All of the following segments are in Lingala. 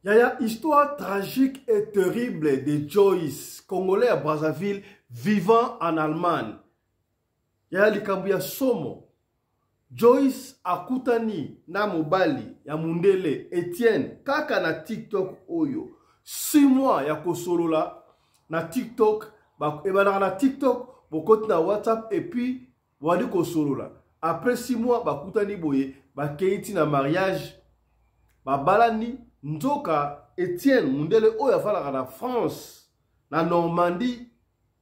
Yaya, histoire tragique et terrible de Joyce, Congolais à Brazzaville, vivant en Allemagne. Yaya, likambo ya somo. Joyce akutani na mobali ya mundele Etienne kaka na TikTok oyo. 6 mois ya kosolola na TikTok, ebandaka na TikTok, bokoti na WhatsApp et puis bobandi kosolola. Après 6 mois bakutani boye, bakei ti na mariage, babalani. Nzoka Etienne mundele oyo afandaka na France, na Normandie,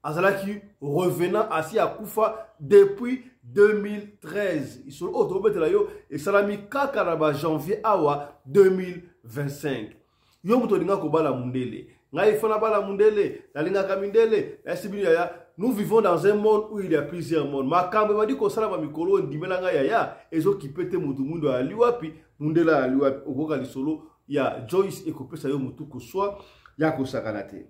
azalaki revenant, asi akufa depuis 2013. Isolo oyo tokobetela yo esalami kaka na ba janvier awa 2025. Yo moto olinga kobala mundele, ngai fo nabala mundele, nalingaka mindele, nayesi bino yaya, nous vivons dans un monde où il y a plusieurs mondes. Makambo ebandi kosalama mikolo oyo, ndimela ngai yaya, ezokipe te motu mwindo ayali wapi, mundele ayali wapi. Okoyoka lisolo ya Joyce ekopesa yo motu koswa ya kosakana te.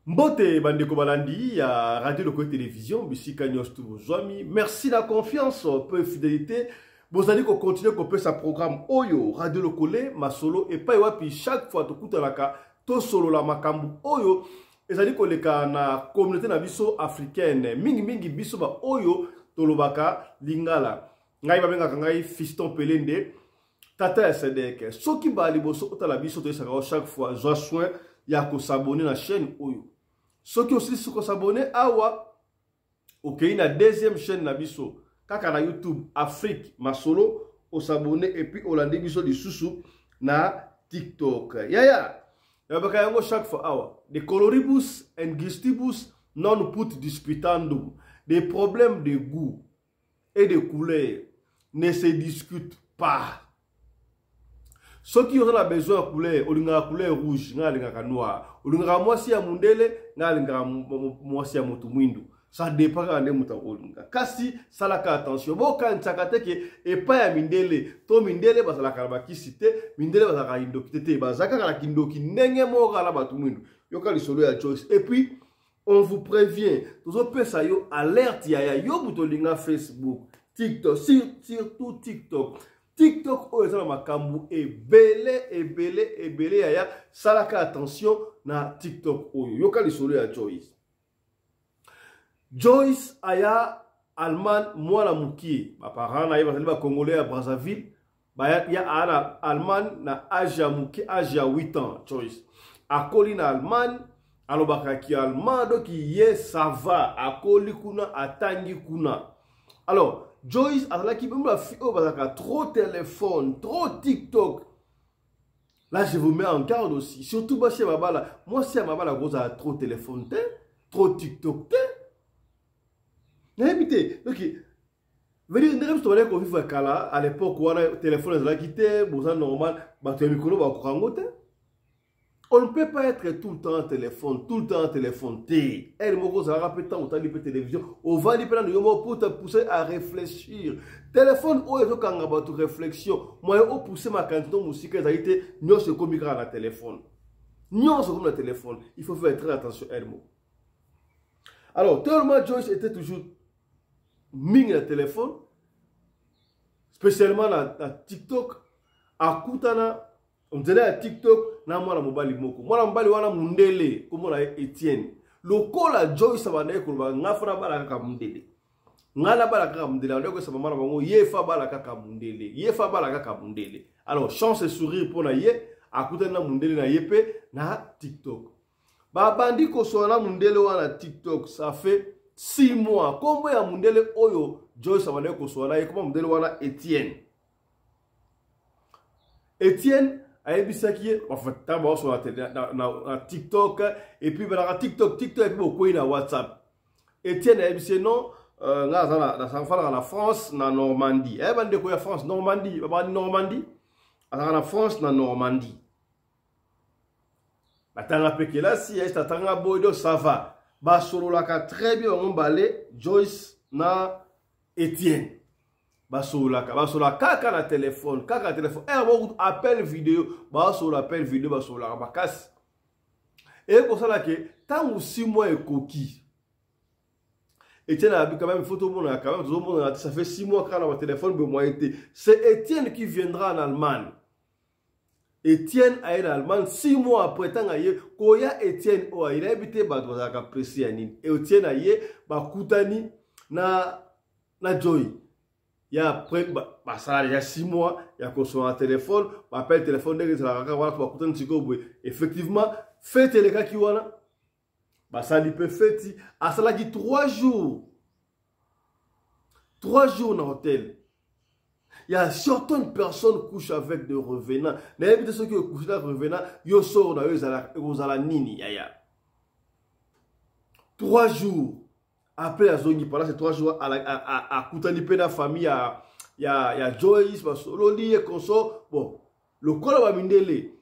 Mbote bandeko balandi ya Radio Lokole Télévision, bisika nyonso tu bozwami. Merci na confiance pe fidélité. Bozali ko continuer kopesa programme oyo Radio Lokole masolo epai wapi chaque fois tokutanaka tosolola makambo oyo ezali koleka na communauté na biso africaine, mingi mingi biso ba oyo tolobaka lingala. Ngai babengaka ngai Fiston Pelende, tata ya Sedek. Soki ba liboso otala biso, toyesaka yo chaque fois zwa soin ya kosabone na chaîne oyo. Soki osilisi kosabone awa, okei na deuxième chaîne na biso kaka na YouTube Afrique Masolo, osabone et puis olandi biso lisusu na TikTok. Yaya, nalobaka yango chaque fois awa, de coloribus and gustibus non put disputandum, des problèmes de goût et de couleur ne se discutent pas. Soki oza na besoin ya couleur, olingaka couleur rouge, ngai alingaka noir. Olingaka mwasi ya mundele, ngai alingaka mwasi ya motu mwindu. Ça dépend kaka nde moto akolinga. Kasi salaka attention, bokanisaka te ke epai ya mindele to mindele bazalaka na bakisi te, mindele bazalaka na kindoki te, te baza kaka na kindoki ndenge moko kaka na bato mwindu. Yoka lisolo ya Joyce. Et puis on vous prévient, tozopesa yo alerte yaya, yo moto olinga Facebook, TikTok, surtout TikTok. TikTok oyo eza na makambo ebele ebele ebele yaya, salaka attention na TikTok oyo. Yoka lisolo ya Joyce. Joyce aya Allemagne mwana mokie, ba parents na ye bazali ba Congolais ya Brazzaville, baya ya aya na Allemagne na age ya mokie, age ya 8 ans. Joyce akoli na Allemagne, alobaka ki allemand, donc ye ça va, akoli kuna, atangi kuna. Alors Joyce azalaki mpe ba fille oyo bazalaka trop téléphone, trop TikTok. Là je vous mets en garde aussi, surtout basi ya mabala. Mwasi ya mabala kozala trop téléphone te, trop TikTok te, nayebi te. Donc veut dire ndenge biso tobandaki kovivre kala, à l'époque wana téléphone ezalaki te, boza normal, bato ya mikolo bakoka yango te. On ne peut pas être tout le temps en téléphone, tout le temps en téléphone te. Heure moko ozalaka mpe ntango otali mpe télévision, ovandi mpe nano yo moko pour te pousser à réfléchir. Téléphone oyo ezokanga bato réflexion, moyen opousse makanisi to mosika ezali te, nyonso ekomi kaka na téléphone, nyonso ekomi na téléphone. Il faut faire très attention heure moko. Alors tellement Joyce était toujours mingi na téléphone, spécialement na TikTok, akutana nzela ya TikTok na mwana mobali moko. Mwana mobali wana mundele, kombo na ye Etienne. Lokola Joyce abandaki koloba, nga fo nabala kaka mundele, nga nabala kaka mundele, abandaki koyesa mama na bango, ye fa abala kaka mundele, ye fa abala kaka mundele. Alors chance et sourire mpo na ye, akutani na mundele na ye mpe na TikTok. Babandi kosola na mundele wana TikTok, ça fait 6 mois. Kombo ya mundele oyo Joyce abandaki kosola na ye, kombo mundele wana Etienne. Etienne ayebisaki ye, enfin ntango baosola na TikTok, et puis balaka TikTok, TikTok, et puis bokwei na WhatsApp. Etienne ayebisi ye non, nga aza nafandaka na France, na Normandie. Bandeko ya France, Normandie, babandi Normandie, azalaka na France na Normandie. Batanga mpe kelasi, ayesi atanga boye, donc ça va. Basololaka très bien bango mbale, Joyce na Etienne. Basololaka, basololaka kaka na telefone, kaka na telefone. Moko appel video, basolola appel video, basololaka makasi. Eye kosala ke ntango 6 mois ekoki, Etienne a dit quand même, il faut tout le monde, quand même, tout le monde, ça fait 6 mois quand on a téléphone, mais moi, c'est Etienne qui viendra en Allemagne. Etienne aye na Allemagne 6 mois après. Ntango aye koya, Etienne oyo aye, nayebi te bato bazalaka presse ya nini. Etienne aye, bakutani na Joy ya après basala déjà 6 mois ya kosona na telefone, baappel telefone ndenge ezalaka kaka wana. Bakutani sikoyo boye, effectivement fête elekaki wana, basali mpe feti. Asalaki 3 jours, 3 jours na hotel. Ya certaines personnes couchent avec des revenants. Nayebi te soki ocouche na revenant, yo soro na yo ekozala nini, yaya. 3 jours après, azongi. Pendant ces 3 jours, akutani mpe na famille ya Joyce, basololi ye consort. Bon, lokola bamindele,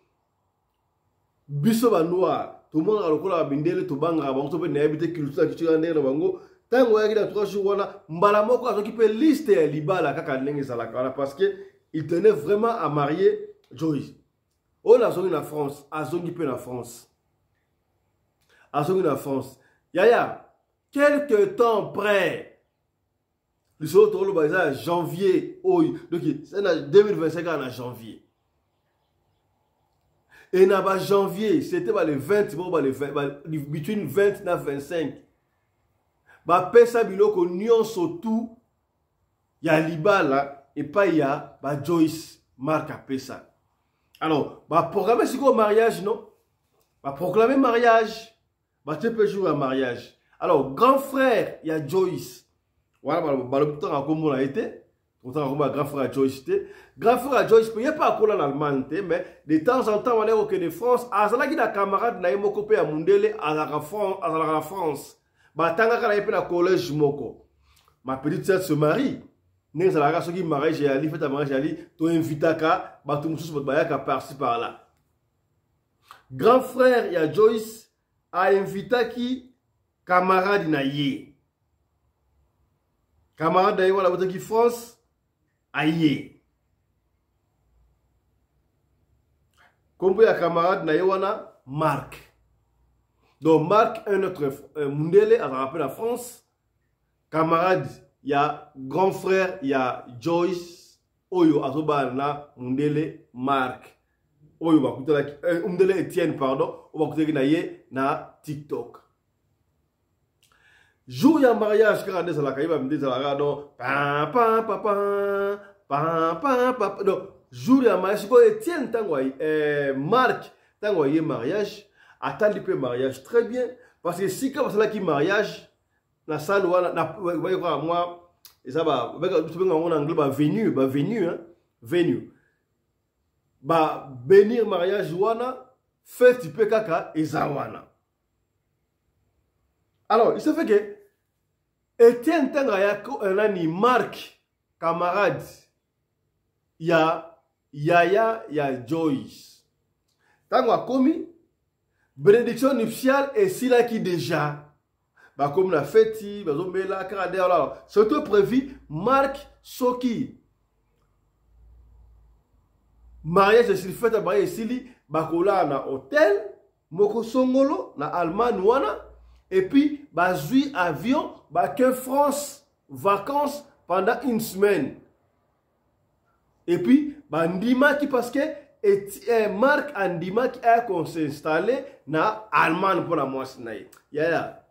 biso banoir tomonaka lokola bamindele, tobangaka bango to mpe nayebi te culture na culture ndenge na bango. Ntango oyaki na 3 jours wana, mbala moko azwaki mpe liste ya libala kaka ndenge ezalaka wana, parce que il tenait vraiment à marier Joyce. Oyo nazongi na France, azongi mpe na France, azongi na France, yaya. Quelque temps près, lisolo tokoloba eza ya janvier oyo, donc c'est na 2025, kaka na janvier. Et na bajanvier, c'était ba le 20, moko ba le 20, between 20 na 25, bapesa biloko nyonso tu ya libala epai ya baJoyce. Mark apesa. Alors baproclame sikoyo mariage, non, baproclame mariage, batie mpe jour ya mariage. Alors grand frère ya Joyce wana, balobi totanga kombo na ye te, totanga kombo ya grand frère ya Joyce te. Grand frère ya Joyce mpe, ye mpe akola na Allemagne te, mais de temps en temps wana ekokende France. Azalaki na camarade na ye moko mpe ya mundele, azalaka na France, batangaka na ye mpe na collège moko. Ma petite sœur se marie, ndenge ezalaka, soki mariage eyali, fête ya mariage eyali, toinvitaka bato mosusu, bato bayaka par-ci par là. Grand frère ya Joyce ainvitaki camarade na ye. Camarade na ye wana abotaki France, aye. Nkombo ya camarade na ye wana, Mark. Donc Mark, un autre mundele, azalaka mpe na France, camarade ya grand frère ya Joyce oyo azobala na mundele Mark oyo bakutanaki, mundele Etienne, pardon, oyo bakutanaki na ye na TikTok. Jour ya mariage, kaka nde ezalaka, yeba nde ezalaka, donc pam pam pam pam pam pam pam. Donc jour ya mariage sikoyo, Etienne ntango, Mark ntango aye mariage, atali mpe mariage très bien, parce que sika basalaki mariage na salle wana, na mwa eza tobenga yango na anglais bavenue, bavenue, hein? Venue babénir mariage wana, fête mpe kaka eza wana. Alors il se fait que Etienne, ntango aya, nani, Mark, camarade ya yaya ya Joyce, ntango akomi, bénédiction nuptiale esilaki déjà, bakomi na feti, bazomela kaka nde. Alors surtout prévu, Mark, soki mariage esili, fête ya mariage esili, bakolala na hotel moko songolo na Allemagne wana, et puis bazwi avion, bake France vacances pendant une semaine. Et puis bandimaki, parce que Mark andimaki aya kos'installer na Allemagne mpo na mwasi na ye. Yaya,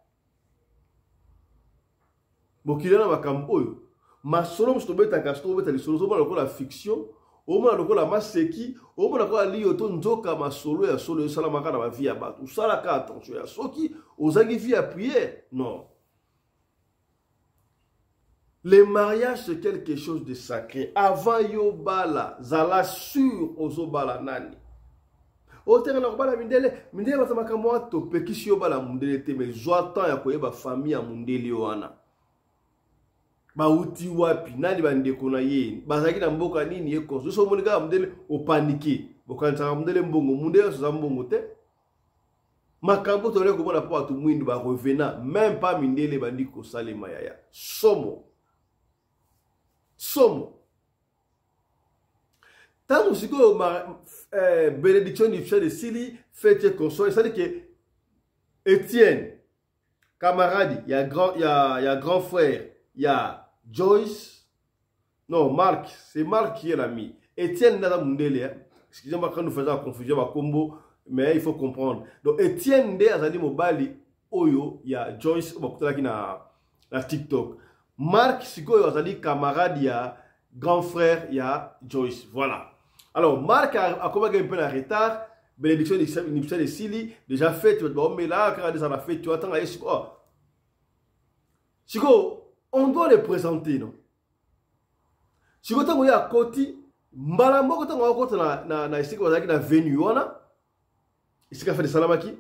mokili na makambo oyo, masolo mosusu tobetaka, so tobeta lisolo, ozomona lokola fiction, omona lokola maseki, omona lokola liyo to nzoka masolo ya solo esalamaka na bavie ya bato. Osalaka attention ya soki ozangi vie ya prière. Non, le mariage, c'est quelque chose de sacré. Avant yo bala, zala sûr ozobala nani. Otenga na kobala mindele, mindele baza makambo wana, topekisi yo bala mundele te, mais zwa temps ya koyeba famille ya mundele wana, bauti wapi, nani bandeko na ye, bazalaki na mboka nini, ye konso. So omoni kaka mundele, opaniquer, bokanisaka mundele mbongo. Mundele nyonso aza mbongo te. Makambo tozali komona mpo bato mwindu barevenant, même pas mindele, ebandi kosalema, yaya, somo somo. Ntango sikoyo bénédiction nuptiale esili, fête consort esali ke Etienne, camarade ya grand frère ya Joyce, non, Mark, c'est Mark qui est l'ami. Etienne nde aza mundele. Excusez-moi quand nous faisons la confusion bakombo, mais il faut comprendre. Donc Etienne nde azali mobali oyo ya Joyce oyo bakutanaki na TikTok. Mark sikoyo azali camarade ya grand frère ya Joyce. Voilà. Alors Mark akomaki mpe na retard. Bénédiction nuptiale esili déjà, fête, bato baomela kaka nde ezala na fête wana. Ntango aye sikoyo, oh. Sikoyo on doit le présenter, non? Sikoyo ntango ye akoti mbala moko, ntango akota na esika bazalaki na venue wana, esika fête esalamaki,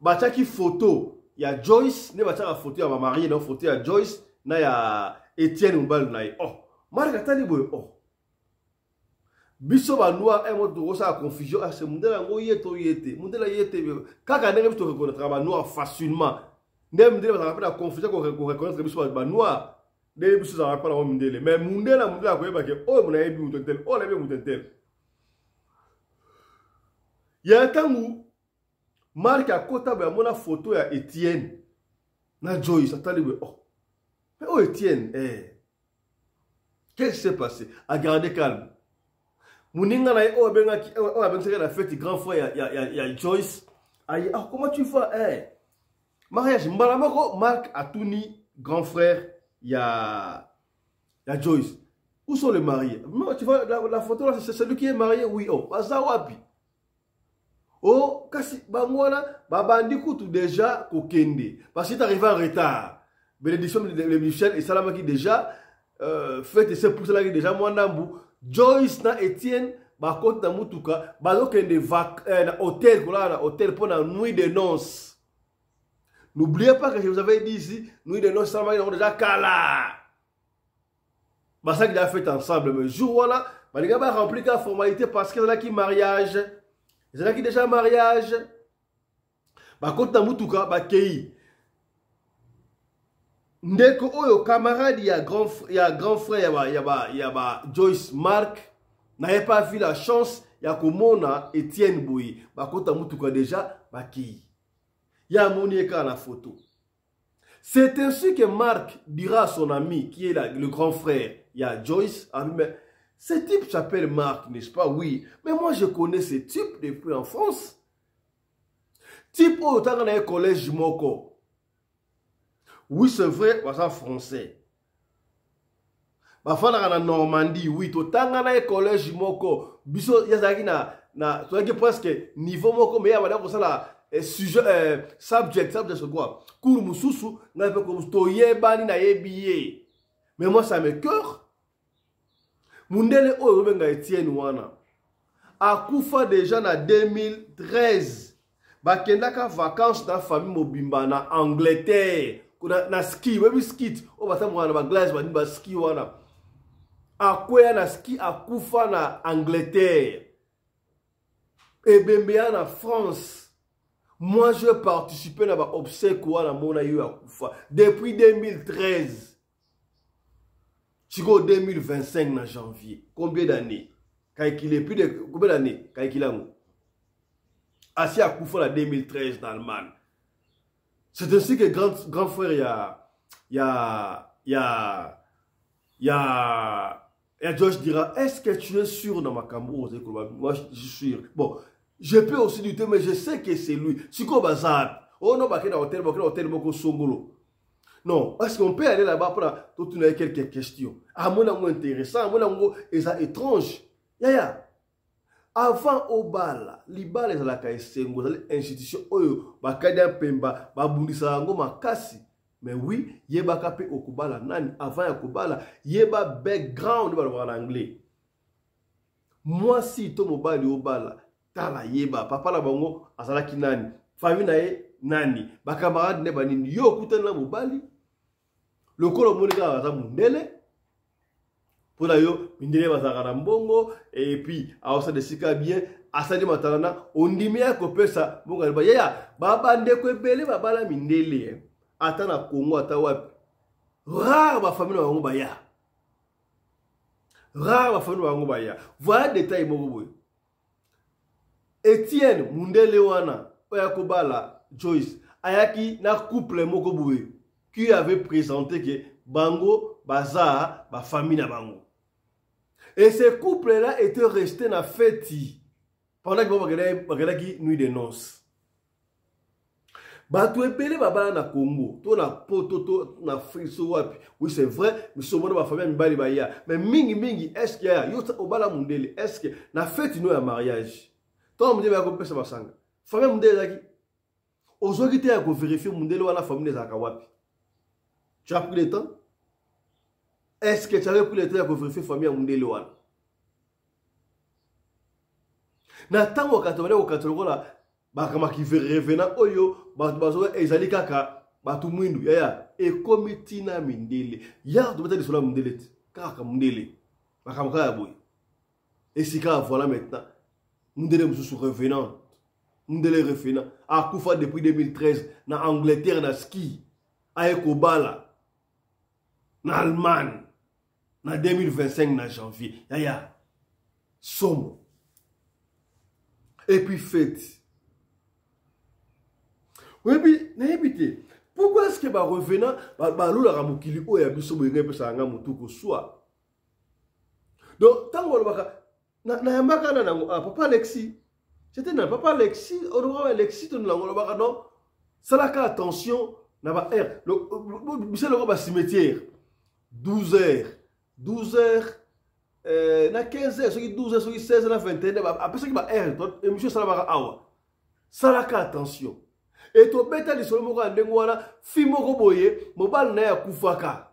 batiaki photo ya Joyce nde batiaka photo ya bamariés na photo ya Joyce na ya Etienne, mobali na ye. Oh, Mark atali boye, oh, biso banoirs un moto tokosala confusion. Ah, se mundele yango ye to ye te, mundele ye te. Kaka ndenge biso toreconnaîtraka banoirs facilement, nde mundele bazalaka mpe na confusion koreconnaître biso banoirs. Ndenge biso ezalaka mpa nango mindele, mais mundele na mundele akoyeba ke oyo nayebi moto ntele, oyo nayebi moto ntele. Ya ntango Mark akota boye, amona photo ya Etienne na Joyce, atali boye, oh, mais oyo Etienne, eh. Qu'est-ce qui s'est passé? Agarde calme. Moninga na ye oyo abengaki, oyo abengisaki na fête, grand frère ya Joyce aye: ah, comment tu vas? Eh, mariage. Mbala moko Mark atuni grand frère ya Joyce: où sont les mariés? Non, tu vois la photo là, c'est celui qui est marié. Oui. Oh, baza wapi? Oh, kasi bango wana babandi kutu déjà kokende parce qu'il est arrivé en retard. Bénédiction nuptiale esalamaki déjà, fête ese epusalaki déjà mwa ndambu. Joyce na Etienne bakoti na mutuka, bazokende na hôtel, kolala na hôtel mpo na nuit de noces. N'oubliez pas que je vous avais dit ici, nuit de noces esalamaki nango déjà kala, basalaki déjà fête ensemble, mais jour wana balinga baremplir ka formalité parce que ezalaki mariage, ezalaki déjà mariage. Bakoti na mutuka, bakei. Ndeko oyo camarade ya grand frère ya ba Joyce, Mark, n'avait pas vu la chance ya komona Etienne boye. Bakota mutuka déjà, bakei, ye amoni ye kaka na photo. C'est ainsi que Mark dira à son ami qui est le grand frère ya Joyce: ah, mais ce type s'appelle Mark, n'est-ce pas? Oui, mais moi je connais ce type depuis en France. Type oyo otanga na ye collège moko. Oui, c'est vrai, baza français, bafandaka na Normandie. Oui, totanga na ye collège moko. Biso ye azalaki na tozalaki presque niveau moko, mais ye abandaki kosala sujet, subject, c'est quoi, cours mosusu, ngai mpe cours mosusu. Toyebani, nayebi ye. Mais moi, ça m'écœure. Mundele oyo obenga Etienne wana akufa déjà na 2013. Bakendaka vacances na famille mobimba na Angleterre, na ski. Oyebi ski oyo batambolaka na baglace, banini, baski wana. Akweya na ski, akufa na Angleterre, ebembe ya na France. Moi, je participe na baobsèques wana, mona yo akufa depuis 2013. Sikoyo 2025 na janvier, combien d'années? Calculez, plus de combien d'années? Calcule yango. Asi akufa na 2013 na Allemagne. C'est ainsi que grand frère ya Josh dira: est-ce que tu es sûr na makambo oyo ozali koloba? Moi, je suis sûr. Bon, je peux aussi douter, mais je sais que c'est lui. Sikoyo baza oyo no bakende na hotel, bakende na hotel moko songolo. Non, est-ce qu'on peut aller là-bas mpona totuna ye quelques questions? Amoni yango intéressant, amoni yango eza étrange. Yaya, avant obala, libala ezalaka esengo, ezali institution oyo bakadi ya mpemba babundisaka yango makasi. Mais oui, yebaka mpe okobala nani. Avant ya kobala, yeba background, balobaka na anglais. Mwasi to mobali obala, tala, yeba papa na bango azalaki nani, famille na ye nani, bacamarade nde banini. Yo okutani na mobali, lokola omoni kaka aza mondele, mpona yo mindele bazalaka na mbongo, et puis aosala esika bien, asali matalana, ondimi ya kopesa mbongo ya yaya. Babandeko ebele babala mindele, ata na Congo, ata wapi, rare bafamille na bango baya, rare bafamille na bango baya. Voilà détail moko boye. Etienne mundele wana oyo akobala Joyce ayaki na couple moko boye qui avait présenté que bango baza bafamille na bango, et ce couple là était resté na feti. Pendant que bango bakendaki nuit de noces. Bato ebele babala na Congo to na poto to na Afrique so wapi. Oui, c'est vrai, miso mona ba famille mibali baya. Mais mingi mingi, est-ce que ya yo obala mundele, est-ce que na fête no ya mariage? To mundele ya kopesa basanga. Famille mundele ezalaki ozwaki te ya ko vérifier mundele wana famille ezalaka wapi? Tu as pris le temps? Est-ce que tu avais pris le temps ya ko vérifier famille ya mundele wana? Na ntango wakati bale kokata lokola bakamaki revenant oyo bato bazoya ezali kaka bato mwindu yaya ekomi ntina mindele ya tobeta lisolo ya mondele te kaka mondele makambo kaka ya boye esika voilà maintenant mondele mosusu revenant, mondele revenant akufa depuis 2013 na Angleterre na ski, aye kobala na Allemagne na 2025 na janvier. Yaya, somo. Et puis fête, oyebi, nayebi te pourquoi est ce que barevenant balolaka mokili oyo ya biso boye. Ngai epesaka nga motu koswa. Donc ntango balobaka, nayambaka na nango, ah, papa Alexis, c'était na papa Alexis, honorable Alexis, to nango olobaka non, salaka attention na ba heure biso loko bacimetière 12 heures, 12 heures na 15 heures, soki 12 heures, soki 16 heures na 21 heures, apesaki ba heure. Émission esalamaka awa, salaka attention. E tobeta lisolo moko ya ndenge wana, fi moko boye, mobali na ye akufaka,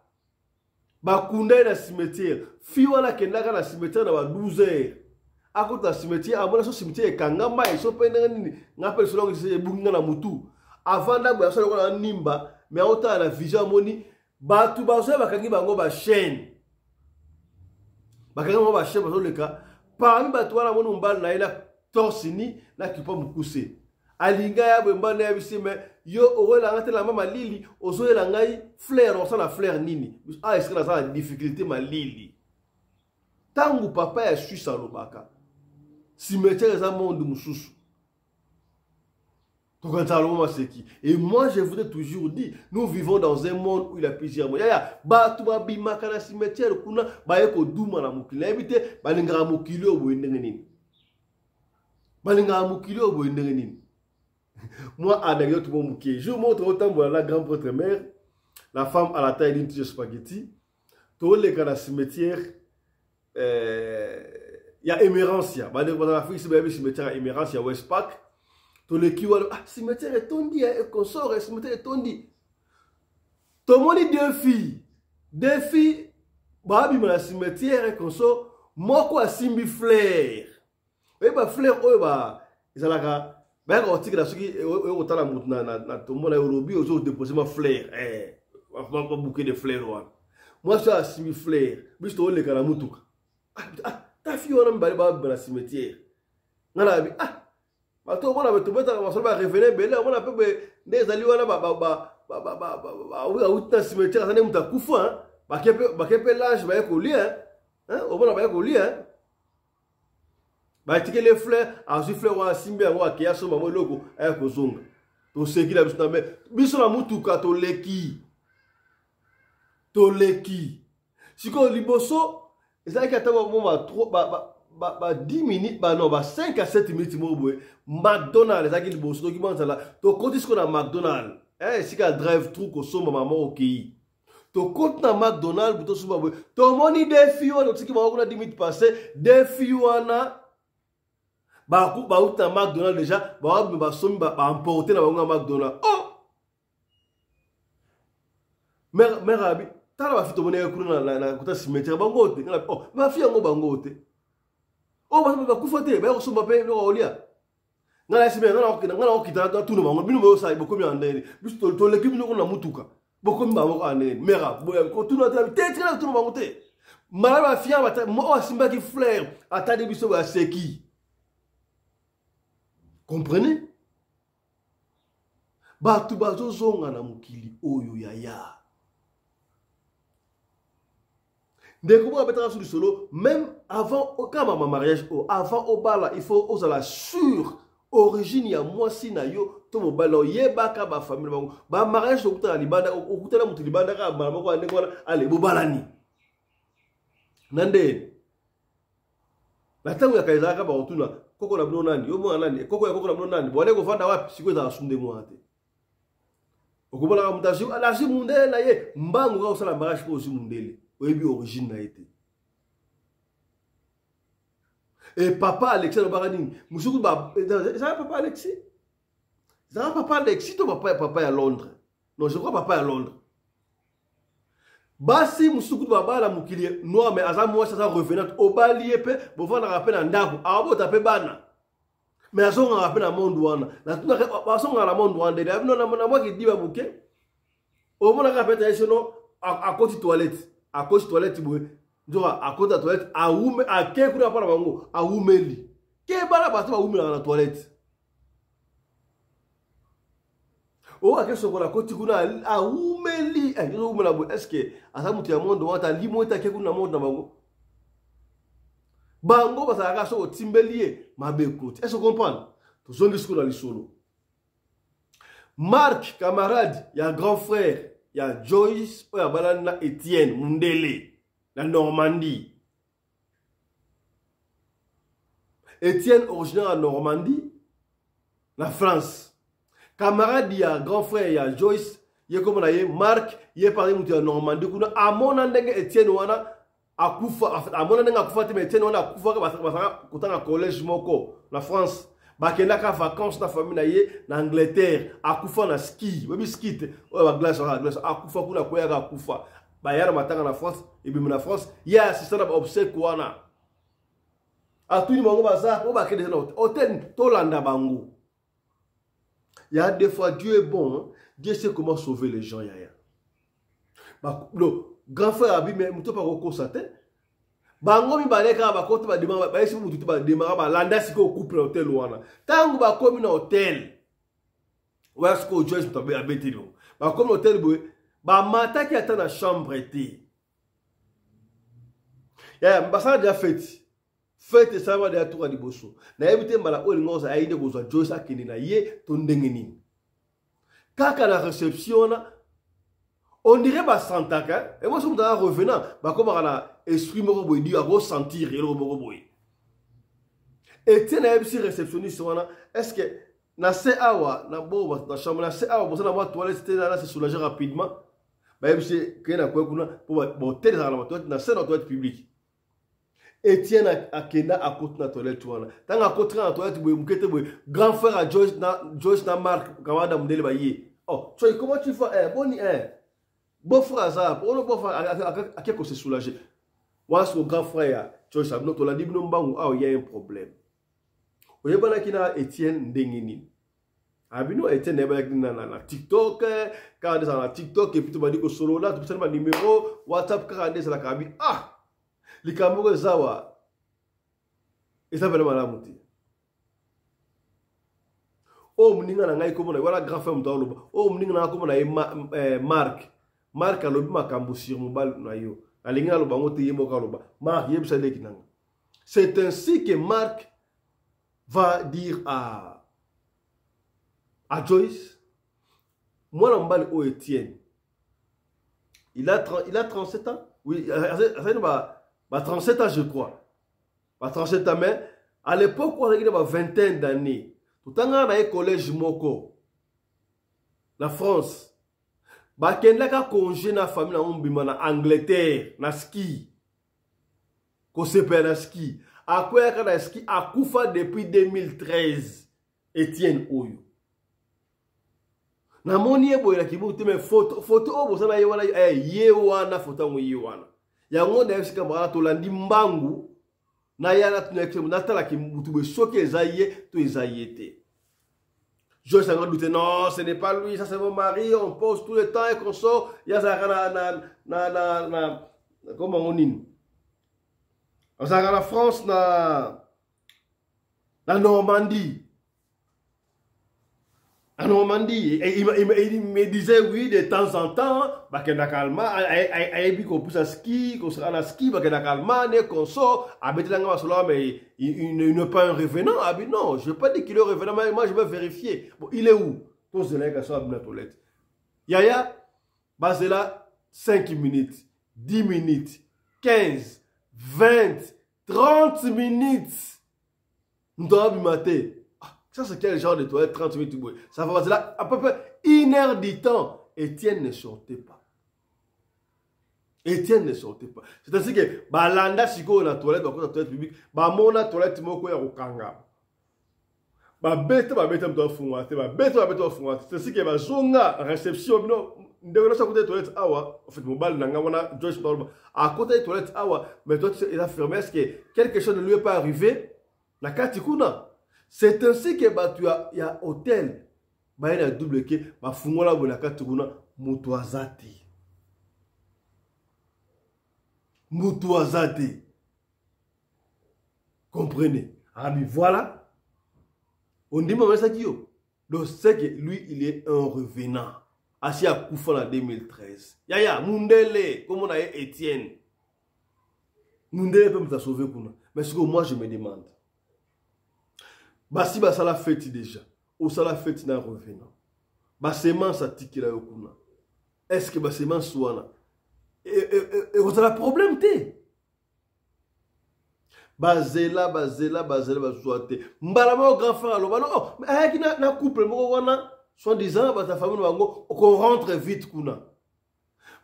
bakunda ye na cimetière. Fi wana akendaka na cimetière na ba 12 heures, akota na cimetière, amona so cimetière ekangama, eso mpe ndenge nini. Nga mpe lisolo yango ebungi nga na mutu. Avanda boye, asala lokola na nimba, mais aotala na vision, amoni bato bazoya, bakangi bango bachaîne, bakangi bango bachaîne, bazoleka. Parmi bato wana, amoni mobali na ye na torse nu, na kipa mokuse. Alinga ya boye, mobali na ye bisi me yo okoyela te lamba malili, ozoyela ngai fleur, osala fleur nini? Ah, esika naza na difficulté, malili. Ntango papa ya Suisse alobaka cimetière eza monde mosusu, tokanisa lomo maseki. Et moi, je voudrais toujours dire, nous vivons dans un monde où il y a plusieurs mondes. Yaya, bato babimaka na cimetière kuna, baye koduma na mokili. Nayebi te balingaka mokili oyo boye ndenge nini, balingaka mokili oyo boye ndenge nini. Moi, anecdote mo moke. Jour moko tokotambola na grand prêtre mère, la femme à la taille d'une tige spaghetti, toleka na cimetière ya Emerencia. Bandeko baza na Afrique si bayebi cimetière ya Emerencia, West Park. Toleki wana, ah, cimetière etondi, consort, cimetière etondi. Tomoni deux filles, deux filles babima na cimetière consort. Moko asimbi fleur, oyeba fleur oyo ba ezalaka bayaka kotikela soki oyo kotala motu na tombo na ye, olobi ozodepose ma fleur, bouquet de fleur wana. Mwasi oyo asimbi fleur, biso tooleka na mutuka, ah, ta fille wana mibale babima na cimetière. Nga na babi, ah, bato omona tobetaka masolo, barevenant ebele, omona mpe nde ezali wana, auti na cimetière, aza nde moto akufa, bake mpe lage, baye kolia, omona baye kolia, batikeli fleur, azwi fleur wana, asimbi yango, akei asomba mo eloko, aya kozonga. Toseki na biso na me biso na mutuka, toleki, toleki. Sikoyo liboso ezalaki ata mo ba 10 minutes, ba non, ba 5 à 7 minutes moko boye, McDonald ezalaki liboso. Toki mwa nzala, tokoti sikoyo na McDonald, esika ya drive through, kosomba mama okei. Tokoti na McDonald, tosomba boye, tomoni deux filles wana otiki bango kuna 10 minutes passé. Deux filles wana bauti na McDonald déjà, baabima, basombi, baemporte na bango ya McDonald. Oh, mère, mère abi tala bafilles tomoni ye kuna na kota cimetière, bango te. Oh, bafilles yango bango te oyo bakufa te, baya kosomba mpe biloko kolia. Ngai nayesi me ngai nakokita, natuna bango: bino boyosala, bokomi ya ndenge biso toleki bino kuna na mutuka, bokomi bango kaka ndenge? Mère boya kotuna te, te, tikala kotuna bango te. Mbala bafilles oyo asimbaki fleur atali biso boye, aseki. Comprenez, bato bazozonga na mokili oyo. Yaya, ndeko moko abetaka so lisolo, même avant kama ma mariage oyo, avant obala, il faut ozala sur origine ya mwasi na yo to mobali na oyebaka bafamille bango. Bamariage tokutana libanda, okutana moto libanda kaka mbala moko ya ndenge wana, ale bobalani na ndeni. Na ntango ya kala ezalaka bakotuna Koko na bino nani? Yo mwana nani? Koko ya koko na bino nani? Bwale kovanda wapi? Sikoyo ezalaka su ndenge wana te. Okomonaka moto azwi azwi mundele na ye mbangu kaka kosala mariage mpo ozwi mundele, oyebi origine na ye te. E papa Alexis alobaka nini? Mosuku ezalaka papa Alexis, ezalaka papa Alexis to papa, papa ya Londres? Non, je crois papa ya Londres. Basi mosusu kutu babala mokili noir, mais aza mwasi, aza revenante, obali ye mpe bovandaka mpe na ndako, abota mpe bana, mais azongaka mpe na monde wana. Natunaka, azongaka na monde wana ndenge abino na mwa kidiba moke, omonaka mpe taye sono akoti toilette, akoti toilette boye, nzoka akoti na toilette, awume, ake kuna mpo na bango awumeli ke bana bato bawumelaka na toilette. Oyo ake sokola, akoti kuna, awumeli, ezowumela boye, est-ce aza moto ya monde wana? Alimo ete ake kuna na monde na bango, bango bazalaka soki otimbeli ye mabe ekoti. Est-ce comprendre? Tozongi sikoyo na lisolo. Mark, camarade ya grand frère ya Joyce oyo abalani na Etienne mundele na Normandie. Etienne, originaire ya Normandie na France, camarade ya grand frère ya Joyce, ye kombo na ye Mark, ye parle moto ya Normandie kuna. Amona ndenge Etienne wana akufa, amona ndenge akufa te, mais Etienne wana akufaka, bazalaka kotanga collège moko na France, bakendaka vacances na famille na ye na Angleterre. Akufa na ski, oyebi ski te, oyo baglace wana, glace, akufa kuna, akweyaka, akufa. Baya na matanga na France, ebimi na France, ye assistant na baobsèque wana. Atuni bango baza oyo bakende na hotel, tolanda bango. Ya des fois Dieu est bon, hein? Dieu sait comment sauver les gens. Yaya, ba, le grand frère abi, mais moto mpe akokosa te. Bango mibale kaka bakoti, bademara, bayesi motu te, bademara, balanda sikoyo couple na hotel wana. Ntango bakomi na hotel wana, sikoyo Joyce moto abeteli bango, bakomi na hotel boye, bamataki ata na chambre te. Yaya, basala deja feti, fete esalama deja tuka liboso. Nayebi te mbala oyo elingi kozala ayi nde kozwa Joyce akende na ye to ndenge nini. Kaka na réception wana, on dirait basantaka emo soki moto aza revenant, bakomaka na esprit moko boye, di akosentir eloko moko boye. Etienne ayebisi réceptionniste wana: est ce que na se awa na bo na chambre na se awa boza na mwa toilette te, na se soulager rapidement? Bayebisi keye na kwe kuna mpo botel ezalaka na batoilette na se, na toilette publique. Etienne akenda, akoti na toilette wana. Ntango akoti na toilette boye, moke te boye, grand frère ya Joyce na, Joyce na Mark, camarade ya mondele, baye: "Oh Joyce, comment tu vas?" "Eh, boni?" "Eh, beau frère aza ono, beau frère ake kose soulager wana." Siko grand frère ya Joyce abino: "Tolandi bino mbangu awa, ya un problème. Oyebanaki na Etienne ndenge nini?" Abino: "Etienne nayebanaki na TikTok, kaka nde ezala na TikTok, et puis tobandi kosolola, topesani banumero WhatsApp, kaka nde ezalaka." Abi: "Ah, likambo moko eza wa, eza pene malamu te. Oyo moninga na ngai komona wana, grand frère moto aloba, oyo moninga na ngai komona ye Mark, Mark alobi makambo sur mobali na yo. Alingi aloba yango te, ye moko aloba. Mark yebisa leki nanga." C'est ainsi que Mark va dire à Joyce: "Mwana mobali oyo Etienne, il a 37 ans, oui, azali ba 37 ans, je crois, ba 37 ans, mais à l'époque oyo azalaki na ba vingtaine d'années, totangaka na ye collège moko na France. Bakendaka congé na famille na mobimba na Angleterre, na ski, kosepela na ski. Akweyaka na ski, akufa depuis 2013. Etienne oyo namoni ye boye na kibuku te, mais photo, photo oyo bosala ye wana, eh, ye wana, photo yango ye wana, yango nayebisi camarade, tolandi mbangu naya natalaki mutu boye soki eza ye to eza ye te." Joyce anga doute: "Non, ce n'est pas lui, ça c'est mon mari, on pose tout le temps et qu'on sort." Ye azalaka na comment ngo nini, azalaka na France, na Normandie, en Normandie. Et il me disait oui, de temps en temps, bakendaka Allemagne, ayebi kopusa ski, kosala na ski, bakendaka Allemagne, consort, abetelanga masolo, mais il n'est pas un revenant. Abi: "Non, je ne veux pas dire qu'il est revenant, mais moi je vais vérifier. Bon, il est où? Tozela ye kaso abina toilette." Yaya, bazela 5 minutes, 10 minutes, 15, 20, 30 minutes. Moto abima te. Ah, ça c'est quel genre de toilette 30 minutes boye? Ça va passer là à peu près une heure du temps. Étienne ne sortait pas. Étienne ne sortait pas. C'est ainsi que balanda sikoyo na toilette, bakota toilette publique, bamona toilette moko ya kokanga. Babeta babeta moto afungola te, babeta babeta afungola te. C'est ainsi que bazonga réception bino ndeko nyonso akota toilette awa, en fait mobali na ngai wana Joyce Balba akota toilette awa, mais toilette eza fermée, est-ce que quelque chose ne lui est pas arrivé na kati kuna? C'est ainsi que bato ya hôtel baye na double ke bafungola boye na kati kuna, moto aza te, moto aza te. Comprenez? Abi voilà, ondima bamesaki yo. Donc c'est que lui il est un revenant, asi akufa na 2013. Yaya mundele kombo na ye Etienne, mundele mpe moto asauve kuna. Mais sikoyo moi je me demande, basi basala feti déjà, osala feti na revenant, basemence atikela yo kuna, est-ce que basemence wana ekozala problème te? Bazela bazela bazela bazwa te. Mbala moko grand frère aloba no, oh, ayaki na couple moko wana soi disant bato ya famille na bango, ko rentre vite kuna,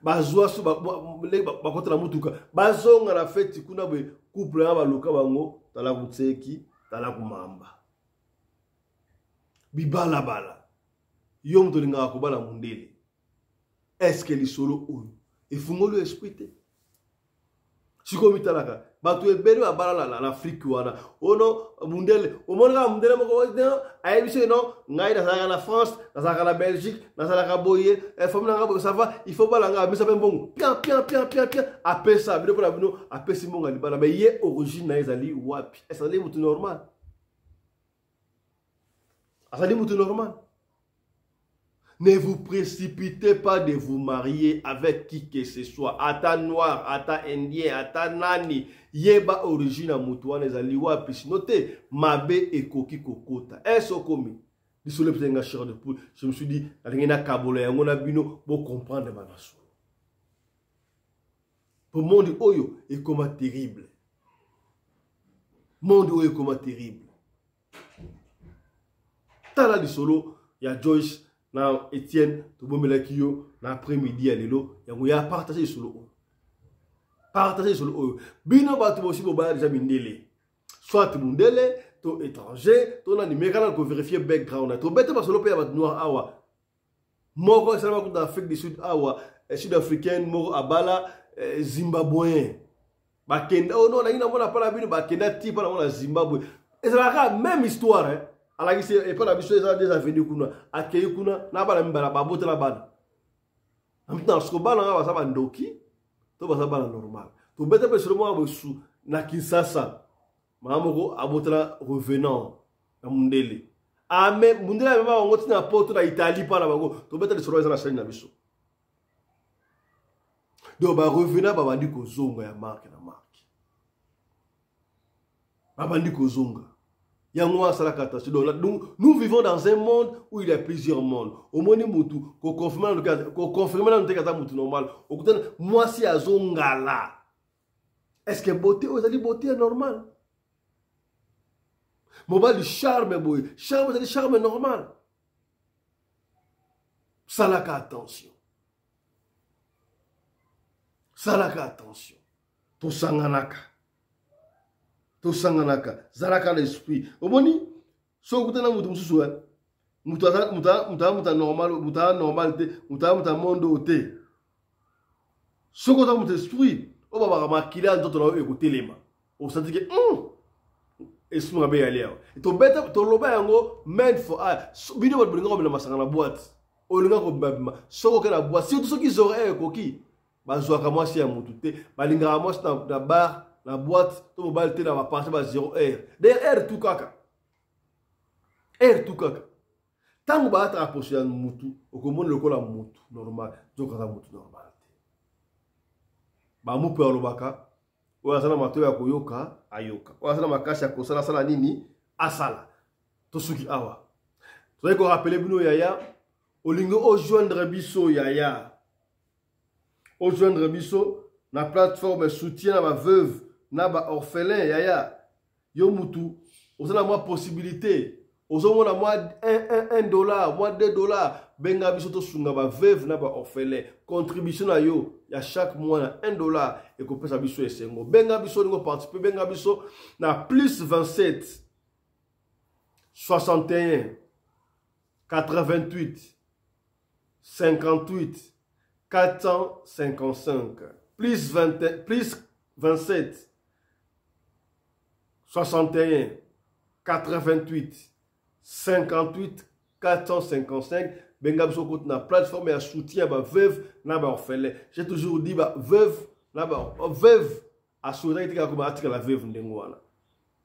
bazwa so bakota na mutuka, bazonga na feti kuna boye, couple wana baluka bango, tala kutseki tala kumamba bibalabala. Yo moto olingaka kobala mundele, est-ce que lisolo oyo efungoli esprit te? Sikoyo mitalaka bato ebele babala na Afrike wana, ono mundele, omoni kaka mundele moko ayebi soki no ngai nazalaka na France, nazalaka na Belgique, nazalaka boye, famille na ngai boye, ça va, il faut bala ngai, amesa mpe mbongo pian pian pian pian pian, apesa bino mpona bino, apesi mbongo ya libala. Mais ye origine na ye ezali wapi? Ezali motu normal? Azali motu normal? Ne vous précipitez pas de vous marier avec qui que ce soit, ata noir, ata indien, ata nani, yeba origine ya motu wana ezali wapi, sino te mabe ekoki kokota. Est-ce okomi lisolo epesa nga chair de poule? Je me suis dit nalingi nakabola yango na bino bocomprendre banasolo, po monde oyo ekoma terrible, monde oyo ekoma terrible. Tala lisolo ya Joyce na Etienne tobombelaki yo na après-midi ya lelo, yango ya partage lisolo oyo, partage lisolo oyo. Bino bato bosi bobaya deja mindele, soit mundele to étranger to nani, mekana koverifie background. Tobete masolo mpe ya bato noir awa, moko esalama kuta na Afrique du Sud awa, sud africaine moko abala zimbabwéen, bakenda oh non, nangi namona mpa na bino, bakenda ti mpa nango na Zimbabwe, ezalaka même histoire hein. Alakisi epa na biso eza des avenues kuna, akei kuna na bana mibala, babotela bana na siko, bana nga baza bandoki to baza bana normal. Tobeta mpe solo moko bosu na Kinshasa, mama moko abotela revenant na mundele, ame mundele amema bango ntina Poto na Italie mpa na bango. Tobeta lisolo eza na chaîne na biso. Donc barevenant babandi kozonga ya marke na marke, babandi kozonga yango wana asalaka attention. Donc nous vivons dans un monde où il y a plusieurs mondes. Omoni mutu koconfirme nanu te aza mutu normal, okutana mwasi azongala, est ce que beauté oyo ezali beauté ya normal? Mobali charme boye, charme ezali charme normal? Salaka attention, salaka attention. Tosanganaka, tosanganaka, zalaka na esprit. Omoni soki okutana moto mosusu, moto aza normal, moto aza normal te, moto aza moto ya monde oyo te. Soki oza moto esprit oyo babaka makila ya nzoto na yo ekotelema, osanti ke esprit mabe yali awa. Tobeta toloba yango main for eye. Bino bato bolinga komela masanga na boîte, olinga kobimabima, soki oke na boîte, surtout soki zoro ekoki, bazwaka mwasi ya motu te, balingaka mwasi na bar, na boîte to mobali te na baparti ba 0 heure, d'ailleurs heure tout kaka, heure tout kaka. Ntango balataka poso ya mutu, okomona lokola mutu normal, nzoka aza mutu normal te. Bamupe alobaka oyo aza na matoyi ya koyoka ayoka, oyo aza na makasi ya kosala sala nini asala. Tosuki awa, tozali korapele bino yaya, olingi ojoindre biso yaya, ojoindre biso na plateforme soutien na baveuve na baorphelin. Yaya, yo mutu Oza na mwa possibilité, ozomona mwa 1 dollar, mwa 2 dollar, benga biso tosunga baveuve na baorphelin. Contribution na yo ya chaque mois na 1 dollar ekopesa biso esengo. Benga biso, olingo participe, benga biso na plus 27 61 88 58 455, plus 20, plus 27 61 88 58 455. Benga biso koti na plateforme ya soutien ya baveuve na baorphelin. J'ai toujours dit, baveuve na baveuve asouhaitaki te kaka koma atikala veuve ndenge wana.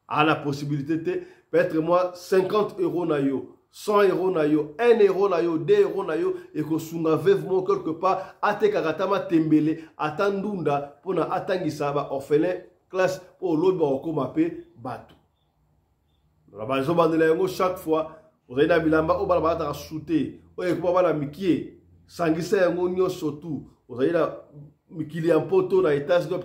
Ana possibilité te. Peut-être moi 50 € na yo, 100 € na yo, 1 euro na yo, 2 € na yo ekosunga veuve moko quelque part, atekaka ata matembele, ata ndunda, mpona atangisa baorphelin classe, mpo olobi bakokóma mpe bato. Bazobandela yango chaque fois. Ozali na bilamba oyo bana balataka sute, oyo ekoma bana mikie, sangisa yango nyonso tu. Ozali na mikili ya Mpoto, na États-Unis,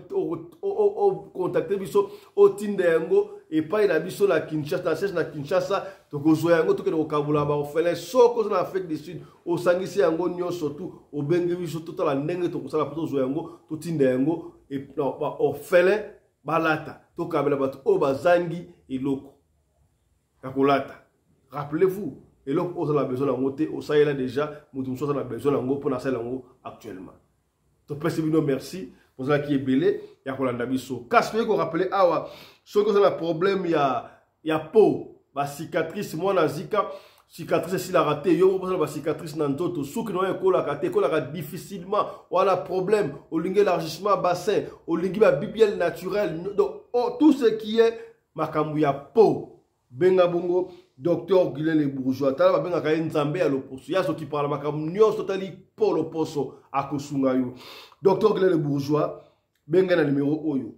ocontacte biso, otinda yango epai na biso na Kinshasa, na siège na Kinshasa. Tokozwa yango, tokende kokabola baorphelin. Soki oza na Afrique du Sud, osangisi yango nyonso tu, obengi biso, totala ndenge tokosala mpo tozwa yango, totinda yango baorphelin balata, tokabela bato oyo bazangi eloko ya kolata. Rappelez-vous, eloko oyo oza na besoin yango te, osalela déjà, moto mosusu aza na besoin yango mpona asalela yango actuellement. Topesi bino merci, bozalaki ebele ya kolanda biso. Kasi toyei korappeler awa, soki oza na problème ya peau, bacicatrice, mwana zika, cicatrice esilaka te, yo moko ozala bacicatrice na nzoto, suki na yo ekolaka te, ekolaka difficilement, wana problème, olingi élargissement bassin, olingi baBBL naturel, donc oh, tout ce qui est makambo ya peau, benga bongo docteur Guylain Le Bourgeois. Tala, babengaka ye Nzambe ya loposo. Ye azokipaka na makambo nyonso tali mpo loposo, akosunga yo. Docteur Guylain Le Bourgeois, benga na numéro oyo: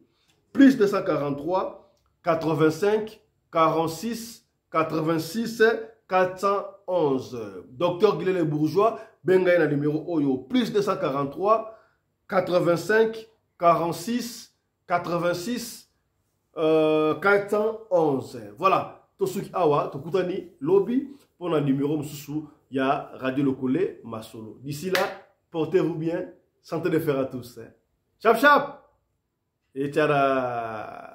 plus 243 85 46 86 411. Docteur Guylain Le Bourgeois, benga ye na numéro oyo: plus 243 85 46 86 411. Voilà, tosuki awa, tokutani lobi mpona numéro mosusu ya Radio Lokole Masolo. D'ici là, portez-vous bien, santé de fer à tous. Chap chap et tchara.